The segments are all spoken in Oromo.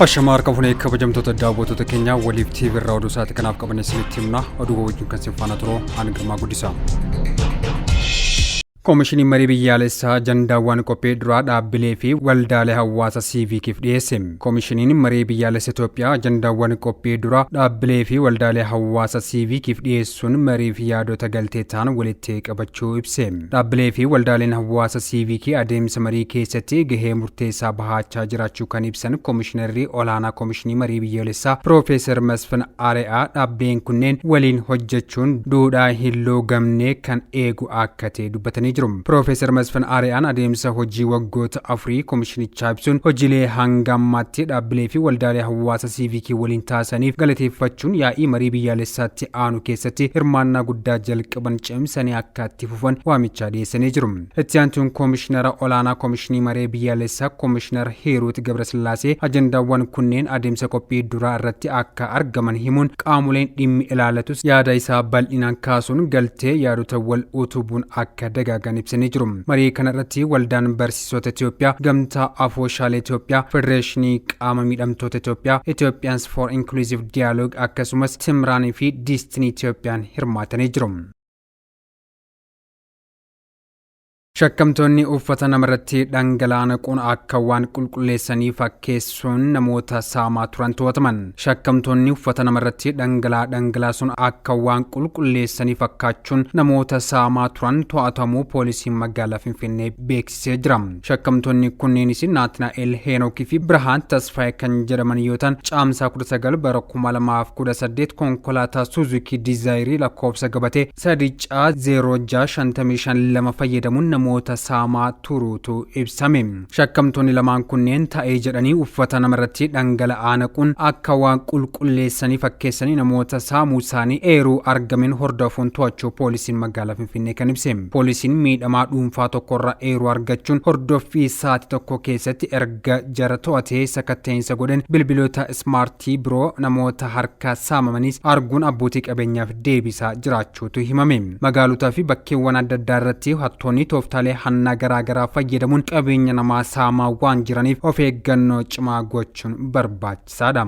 Ashamaa harka fuunee kabajamtoota daawwattoota keenyaa waliif TV irraa oduu sa'aatii kanaaf qabanne isinitti himna. Oduu wajjin kan isin faana turu ani Girmaa Guddisaa. Koomishiniin Marii Biyyaalessaa ajandaawwan qophii duraa dhaabbilee fi waldaalee hawaasa siiviikiif dhiyeesse. Koomishiniin Marii Biyyaalessa Itoophiyaa ajandaawwan qophii duraa dhaabbilee fi waldaalee hawaasa siiviikiif dhiyeessuun marii fi yaadota galtee ta'an walitti qabachuu ibse. Dhaabbilee fi waldaaleen hawaasa siiviikii adeemsa marii keessatti gahee murteessaa bahaachaa jiraachuu kan ibsan Koomishinarri Olaanaa Koomishinii Marii Biyyoolessaa Piroofeesar Masfin Ari'aa dhaabbileen kunneen waliin hojjechuun duudhaa hin loogamne kan eegu akka ta'e dubbatanii jiru. Piroofeesar Masfin Ari'aan adeemsa hojii waggoota afurii koomishinichaa ibsuun hojiilee hanga ammaatti dhaabbilee fi waldaalee hawaasa siiviikii waliin taasisaniif galateeffachuun yaa'ii marii biyyaalessaatti aanu keessatti hirmaannaa guddaa jalqaban cimsanii akka itti fufan waamichaa dhiyeessanii jiru. Itti aantuun Koomishinara Olaanaa Koomishinii Maree Biyyaalessaa Koomishinar Hiiruut Gabrasillaasee ajandaawwan kunneen adeemsa qophii duraa irratti akka argaman himuun qaamoleen dhimmi ilaalatus yaada isaa bal'inaan kaasuun galtee yaadota wal utubuun akka dagaagan ibsanii jiru. Marii kana irratti Waldaan Barsiisota Itoophiyaa, Gamtaa Afooshaalee Itoophiyaa, Federeeshinii Qaama Miidhamtoota Itoophiyaa, Ethiopians for Inclusive Dialogue akkasumas Timraan fi Diistinii Itoophiyaan hirmaatanii jiru. Shakkamtoonni uffata namarratti dhangala'aa naquun akka waan qulqulleessanii fakkeessuun namoota saamaa turan to'ataman. Shakkamtoonni uffata namarratti dhangala'aa dhangalaasuun akka waan qulqulleessanii fakkaachuun namoota saamaa turan to'atamuu poolisiin magaalaa Finfinnee beeksisee jira. Shakkamtoonni kunneenis Naatnaa'el Heenokii fi Birhaan Tasfaayee kan jedhaman yoo ta'an caamsaa 19 bara 2018 konkolaataa Suuzukii Dizaayirii lakkoofsa gabatee 3 C 06 55 2 fayyadamuun namoota saamaa turuutu ibsame. Shakkamtoonni lamaan kunneen ta'ee jedhanii uffata namarratti dhangala'aa naquun akka waan qulqulleessanii fakkeessanii namoota saamuu isaanii eeruu argameen hordofuun to'achuu poolisiin magaalaa Finfinnee kan ibse. Poolisiin miidhamaa dhuunfaa tokkorra eeruu argachuun hordoffii sa'aatii tokko keessatti erga jara to'atee sakatta'insa godhan bilbiloota ismaartii biroo namoota harkaa saamamanis arguun abbootii qabeenyaaf deebisaa jiraachuutu himame. Magaalotaa fi bakkeewwan adda addaa irratti hattoonni tooftaalee hannaa garaa garaa fayyadamuun qabeenya namaa saamaa waan jiraniif of eeggannoo cimaa gochuun barbaachisaadha.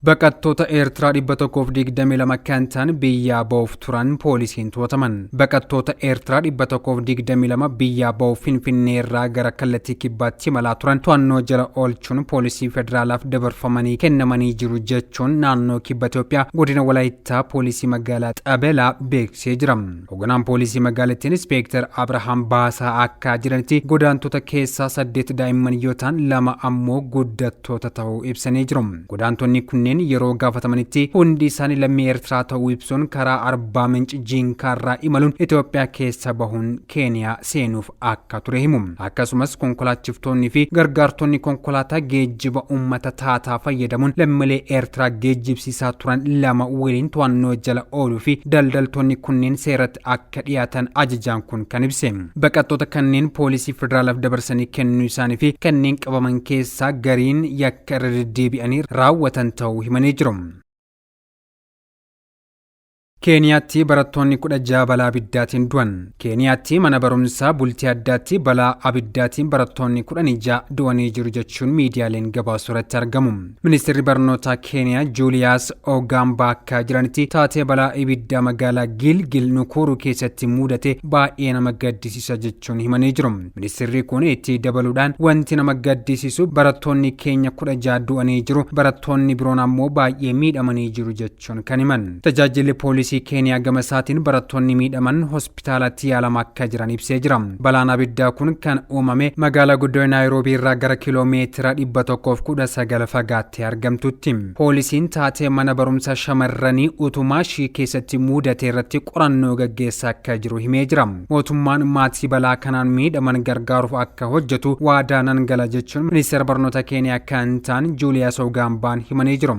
Baqattoota Eertiraa 122 kan ta'an biyyaa ba'uuf turan poolisiin to'ataman. Baqattoota Eertiraa 122 biyyaa ba'uuf Finfinnee irraa gara kallattii kibbaatti imalaa turan to'annoo jala oolchuun poolisii federaalaaf dabarfamanii kennamanii jiru jechuun naannoo kibba Itoophiyaa godina Walaayittaa poolisii magaalaa Xabelaa beeksisee jira. Hoogganaan poolisii magaalattii Inspeektar Abrahaam Baasaa akka jedhanitti godaantota keessaa 8 daa'imman yoo ta'an 2 ammoo guddattoota ta'uu ibsanii jiru. Godaantonni kunneen yeroo gaafatamanitti hundi isaanii lammii Eertiraa ta'uu ibsuun karaa Arbaa Minci Jiinkaarraa imaluun Itoophiyaa keessa bahuun Keeniyaa seenuuf akka ture himu. Akkasumas konkolaachiftoonni fi gargaartonni konkolaataa geejjiba uummata taataa fayyadamuun lammiilee Eertiraa geejjibsiisaa turan 2 waliin to'annoo jala ooluu fi daldaltoonni kunneen seeratti akka dhiyaatan ajajaan kun kan ibse. Baqattoota kanneen poolisii federaalaaf dabarsanii kennuu isaanii fi kanneen qabaman keessaa gariin yakka irra deddeebi'anii raawwatan ta'uu himanii jiru. Keeniyaatti barattoonni 16 balaa abiddaatiin du'an. Keeniyaatti mana barumsaa bultii addaatti balaa abiddaatiin barattoonni 16 du'anii jiru jechuun miidiyaaleen gabaasuu irratti argamu. Ministeerri barnootaa Keeniyaa Juuliyaas Ogaambaa akka jiranitti taatee balaa ibiddaa magaalaa Gilgil Nukuuruu keessatti mudate baay'ee nama gaddisiisa jechuun himanii jiru. Ministeerri kun itti dabaluudhaan wanti nama gaddisiisu barattoonni keenya 16 du'anii jiru, barattoonni biroon ammoo baay'ee miidhamanii jiru jechuun kan himan. Tajaajilli poolisii Keeniyaa gama isaatiin barattoonni miidhaman hospitaalatti yaalama akka jiran ibsee jira. Balaan abiddaa kun kan uumame magaalaa guddoo Naayiroobii irraa gara kiiloo meetira 119 fagaattee argamtutti. Poolisiin taatee mana barumsa shamarranii Utumaashii keessatti muudate irratti qorannoo gaggeessaa akka jiru himee jira. Mootummaan maatii balaa kanaan miidhaman gargaaruuf akka hojjetu waadaa nan gala jechuun ministeera barnoota Keeniyaa kan ta'an Juuliyaas Ogaambaan himanii jiru.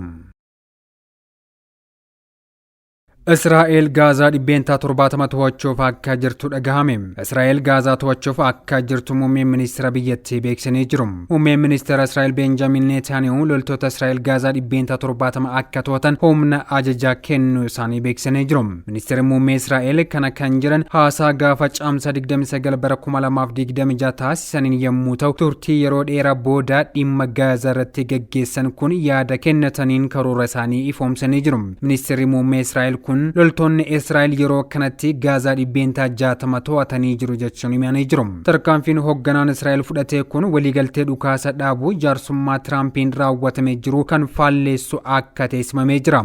Israa'el Gaazaa 70% to'achuuf akka jirtu dhagahame. Israa'el Gaazaa to'achuuf akka jirtu muummeen ministeera biyyattii beeksisanii jiru. Muummeen ministeera Israa'el Beenjaamin Neetaaniyuu loltoota Israa'el Gaazaa 70% akka to'atan humna ajajaa kennuu isaanii beeksisanii jiru. Ministeerri muummee Israa'el kana kan jiran haasaa gaafa Caamsaa 29 bara 2026 taasisaniin yommuu ta'u, turtii yeroo dheeraa booda dhimma Gaazaa irratti gaggeessan kun yaada kennataniin karoora isaanii ifoomsanii jiru. Ministeerri muummee Israa'el kun loltoonni Israa'el yeroo kanatti Gaazaa 60% to'atanii jiru jechuun himanii jiru. Tarkaanfiin hoogganaan Israa'el fudhate kun waliigaltee dhukaasa dhaabuu jaarsummaa Tiraampiin raawwatamee jiru kan faalleessu akka ta'e simamee jira.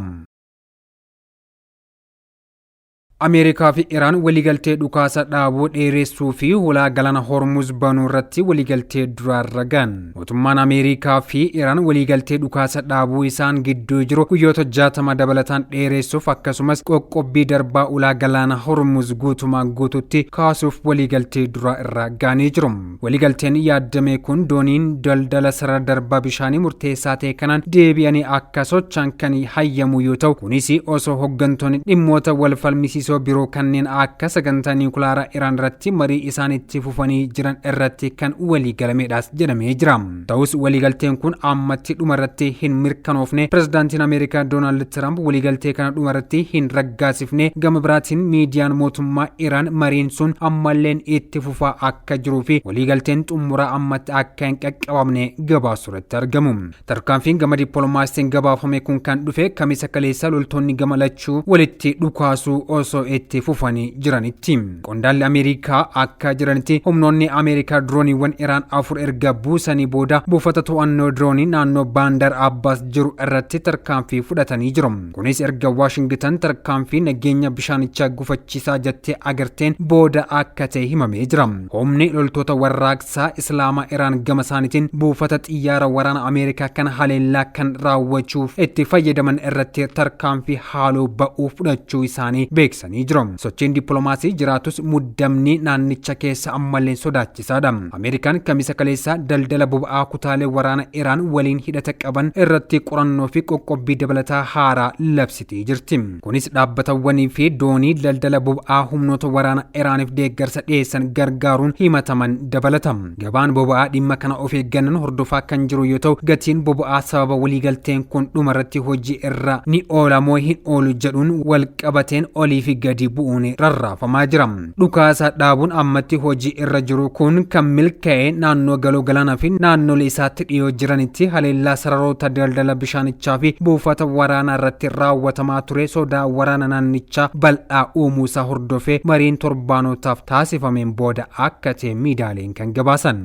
Ameerikaa fi Iraan waliigaltee dhukaasa dhaabuu dheeressuu fi hulaa galaana Hormuz banuu irratti waliigaltee duraarra gahan. Mootummaan Ameerikaa fi Iraan waliigaltee dhukaasa dhaabuu isaan gidduu jiru guyyoota 60 dabalataan dheeressuuf, akkasumas qoqqobbii darbaa ulaa galaana Hormuz guutumaa guututti kaasuuf waliigaltee duraa irra gahanii jiru. Waliigalteen yaaddame kun dooniin daldala sarara darbaa bishaanii murteessaa ta'e kanaan deebi'anii akka socho'an kan hayyamu yoo ta'u, kunis osoo hooggantoonni dhimmoota wal falmisiisoo biroo kanneen akka sagantaa niwukulaaraa Iraan irratti marii isaan itti fufanii jiran irratti kan waliigalamedhaas jedhamee jira. Ta'us waliigalteen kun ammatti dhumarratti hin mirkanoofne. Pirezidaantiin Ameerikaa Doonaald Tiraamp waliigaltee kana dhumarratti hin raggaasifne. Gama biraatiin miidiyaan mootummaa Iraan mariin sun ammalleen itti fufaa akka jiruu fi waliigalteen xumuraa ammatti akka hin qaqqabamne gabaasuu irratti argamu. Tarkaanfiin gama dippiloomaasiin gabaafame kun kan dhufe Kamisa kaleessa loltoonni gama lachuu walitti dhukaasuu osoo itti fufanii jiranitti. Qondaalli Ameerikaa akka jiranitti, humnoonni Ameerikaa dirooniiwwan Iraan afur erga buusanii booda buufata to'annoo diroonii naannoo Baandar Abbaas jiru irratti tarkaanfii fudhatanii jiru. Kunis erga Waashingitan tarkaanfii nageenya bishaanichaa gufachiisaa jettee agarteen booda akka ta'e himamee jira. Humni loltoota warraaqsaa Islaamaa Iraan gama isaaniitiin buufata xiyyaara waraana Ameerikaa kan haleellaa kan raawwachuuf itti fayyadaman irratti tarkaanfii haaloo ba'uu fudhachuu isaanii beeksisanii jiru. Sochiin dippiloomaasii jiraatus muddamni naannicha keessa ammallee sodaachisaadha. Ameerikaan Kamisa kaleessaa daldala boba'aa kutaalee waraana Iraan waliin hidhata qaban irratti qorannoo fi qoqqobbii dabalataa haaraa labsitee jirti. Kunis dhaabbatawwanii fi doonii daldala boba'aa humnoota waraana Iraaniif deeggarsa dhiyeessan gargaaruun himataman dabalata. Gabaan boba'aa dhimma kana of eeggannoon hordofaa kan jiru yoo ta'u, gatiin boba'aa sababa waliigalteen kun dhumarratti hojii irra ni oola moo hin oolu jedhuun wal qabateen olii fi gadi bu'uun rarraafamaa jira. Dhukaasa dhaabuun ammatti hojii irra jiru kun kan milkaa'e naannoo galoo galaanaa fi naannolee isaatti dhiyoo jiranitti haleellaa sararoota daldala bishaanichaa fi buufata waraanaa irratti raawwatamaa ture sodaa waraana naannichaa bal'aa uumuusaa hordofee mariin torbaanotaaf taasifameen booda akka ta'e miidiyaaleen kan gabaasan.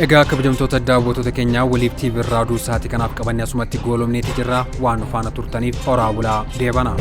Egaa kabajamtoota daawwattoota keenyaa, Waliif TV irraa oduu sa'aatii kanaaf qabannee asumatti goolomneeti jirra. Waan nu faana turtaniif horaa bulaa, deebana.